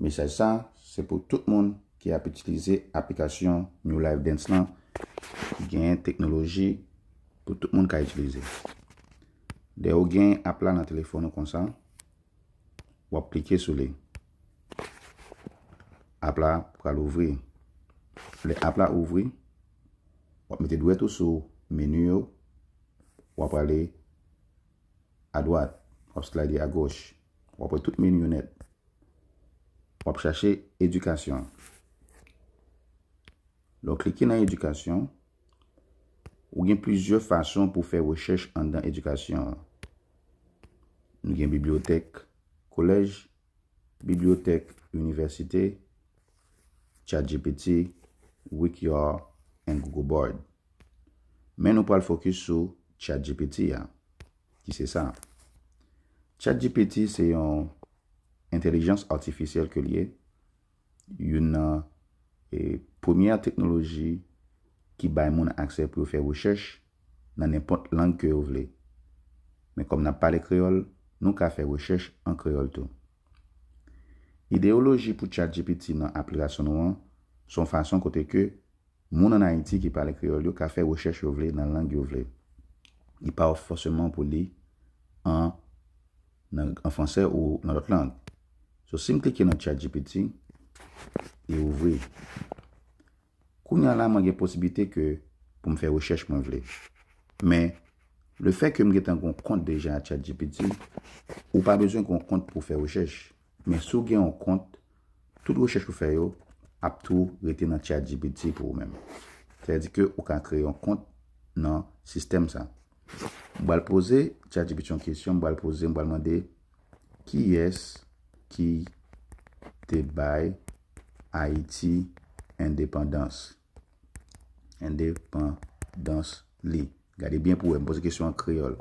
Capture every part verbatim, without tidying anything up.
Mesaj sa, se pou tout moun ki ap itilize aplikasyon New Life Dance lan, ki genyen teknoloji pou tout moun ka itilize. Lè ou gen app la nan telefòn ou konsa, w ap klike sou li. App la pral ouvri. Lè app la ouvri, w ap mete dwèt ou sou meni yo, w ap ale adwat, w ap slide agoch, w ap wè tout meni yo nèt. W ap chache edikasyon. Lè w klike nan edikasyon, ou gen plizyè fason pou fè rechèch anndan edikasyon an. Nou gen bibliyotèk kolèj, bibliyotèk inivèsite, ChatGPT, Wikia, and Google Bard. Men nou pral fokis sou ChatGPT a, ki se sa. ChatGPT se yon entèlijans atifisyèl ke l ye, youn nan e, premyè teknoloji ki bay moun aksè pou yo fè rechèch nan nenpòt lang ke yo vle. Men kòm n ap pale kreyòl, nou ka fè rechèch an kreyòl tou. Ideyoloji pou ChatGPT nan aplikasyon nou an, se yon fason kote ke moun ann Ayiti ki pale kreyòl yo ka fè rechèch yo vle nan lang yo vle. Li pa fòseman pou li an, nan, an fransè ou nan lòt lang. So, si m klike nan ChatGPT, li ouvri. Kounye a la, mwen gen posiblite ke pou m fè rechèch mwen vle. Men, lefètke m gentan gen yon kont deja a ChatGPT, ou pa bezwen gen yon kont pou w fè rechèch. Men si w gen yon kont, tout rechèch ou fè yo ap tou rete nan ChatGPT pou ou menm. Sa vle di ke ou ka kreye yon kont nan sistèm sa. M pral poze ChatGPT yon kesyon, m pral poze, m pral mande, kiyès ki te bay Ayiti endepandans? Endepandans li. Gade byen pou wè, m poze kesyon an kreyòl.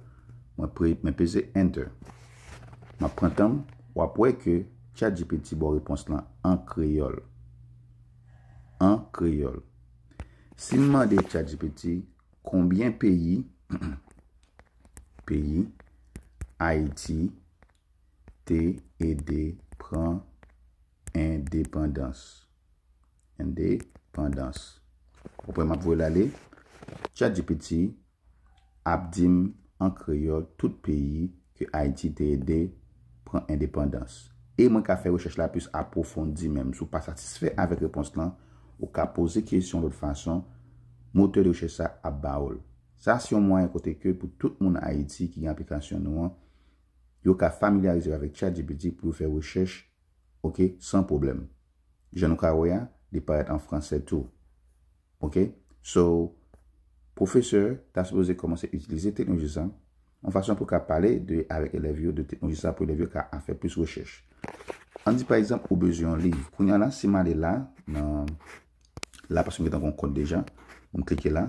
Mwen pre-, mwen peze enter. M ap pran tan m, w ap wè ke ChatGPT ba w repons lan an kreyòl. An kreyòl. Si m mande ChatGPT konbyen peyi, peyi Ayiti te ede pran endepandans? Endepandans. Apre m ap voye l ale. ChatGPT ap di m an kreyòl tout peyi ke Ayiti te ede pran endepandans. E mwen ka fè rechèch la plis apwofondi menm. Si w pa satisfè avèk repons lan, ou ka poze kesyon lòt fason, motè de rechèch sa ap ba w l. Sa se yon mwayen kote ke pou tout moun Ayiti ki gen aplikasyon nou an, yo ka familyarize yo avèk ChatGPT pou yo fè rechèch, oke, san pwoblèm. Jan nou ka wè a, li parèt an fransè tou. Oke? So, pwofesè ta sipoze kòmanse itilize teknoloji sa, yon fason pou ka pale de, avèk elèv yo de teknoloji sa pou elèv yo ka fè plis rechèch. Ann di pa egzanp, ou bezwen yon liv. Kounye a la, si m ale la, nan, la paske m gentan gen yon kont deja, m klike la,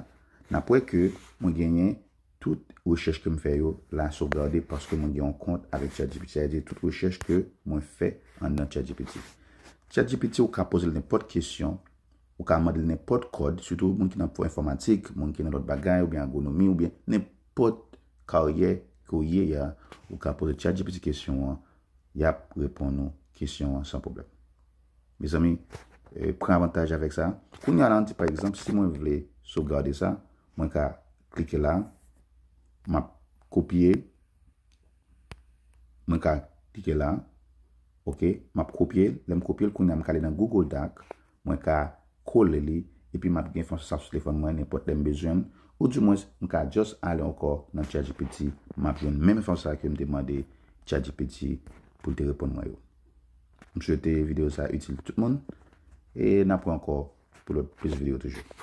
n ap wè ke mwen genyen tout rechèch ke m fè yo la sovgade paske mwen gen yon kont avèk ChatGPT. Sa vle di tout rechèch ke mwen fè anndan ChatGPT. ChatGPT, ou ka poze l nenpòt kesyon, ou ka mande l nenpòt kòd, sitou moun ki nan enfòmatik, moun ki nan lòt bagay, oubyen agwonomi, oubyen nenpòt karyè ke w ye a, ou ka poze ChatGPT kesyon an, y ap reponn ou kesyon an san pwoblèm. Mezanmi, eh, pran avantaj avèk sa. Kounye a la, ann di pa egzanp, si mwen vle sovgade sa, mwen ka klike la, m ap kopye, mwen ka klike la, oke, m ap kopye l, lè m kopye l, kounye a m ka ale nan Google Doc, mwen ka kole li, epi m ap gen enfòmasyon sa sou telefòn mwen nenpòt lè m bezwen l, oudimwens m ka just ale ankò nan ChatGPT, m ap jwenn menm enfòmasyon sa ke m te mande ChatGPT pou l te reponn mwen yo. M swete videyo sa itil tout moun, e n ap wè ankò pou lòt plis videyo toujou.